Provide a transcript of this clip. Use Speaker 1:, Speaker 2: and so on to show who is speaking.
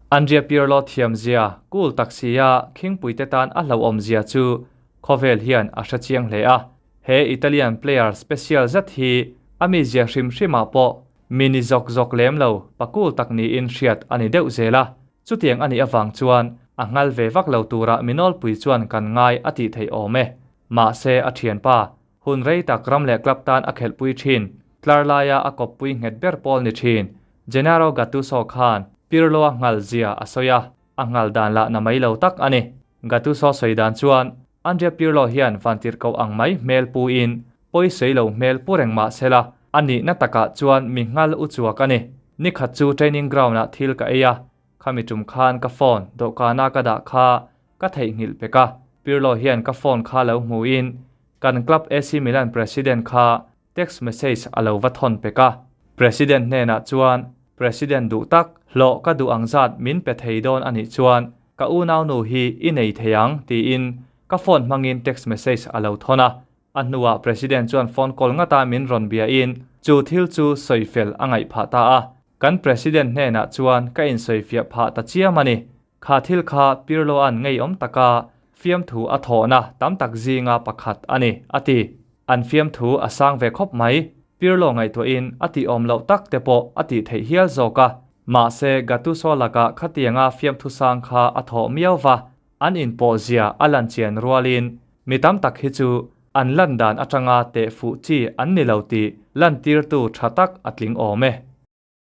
Speaker 1: Andrea Pirlo thiamzia cool tak sia khingpuite tan a hlauhawmzia chu khawvel hian a hre chiang hle a. He Italian player special zet hi a mizia hrim hrimah pawh mi ni zawk zawk lem lo pa cool tak niin hriat a ni deuh zel a. Chutiang a nih avang chuan a nghal ve vak lo turah mi nawlpui chuan kan ngai a tih theih awm e. Mahse a thianpa, hun rei tak ram leh club tan a khelhpui thin, tlar laia a kawppui nghet ber pawl ni thin, Gennaro Gattuso khan Pirlo-a nghal zia a sawi a, a nghal dan lah na mai lo tak a ni. Gattuso sawi dan chuan Andrea Pirlo hian vantirhkoh ang mai hmel puin pawi sawi lo hmel pu reng mah sela, a nihna takah chuan mi nghal u chuak a ni. Nikhat chu training ground-ah thil ka ei a, khami tum khan ka phone dawhkana ka dah kha ka theihnghilh pek a. Pirlo hian ka phone kha lo hmuin kan club AC Milan president kha text message a lo va thawn pek a. President hnenah chuan, President duh tak, hlawh ka duh ang zat min pe thei dawn a nih chuan ka unaunu hi i nei thei ang tiin ka phone hmangin text message a lo thawn a. A hnuah President chuan phone call ngata min rawn biain chu thil chu sawifel a ngaih phah ta a. Kan President hnenah chuan ka insawifiah phah ta chiam a ni. Kha thil kha Pirlo-a'n ngeiawm taka fiamthu a thawhna tam tak zinga pakhat a ni, a ti. An fiamthu a sang ve khawp mai. Pirlo ngaihtuahin a tih awm loh tak te pawh a tih theih hial zawk a. Mahse, Gattuso lakah khatianga fiamthu sang kha a thawh miau va, an inpawh zia a lan chian rualin mi tam tak hi chu an lan dan atanga teh fuh chi an ni lo tih lantirtu tha tak a tling awm e.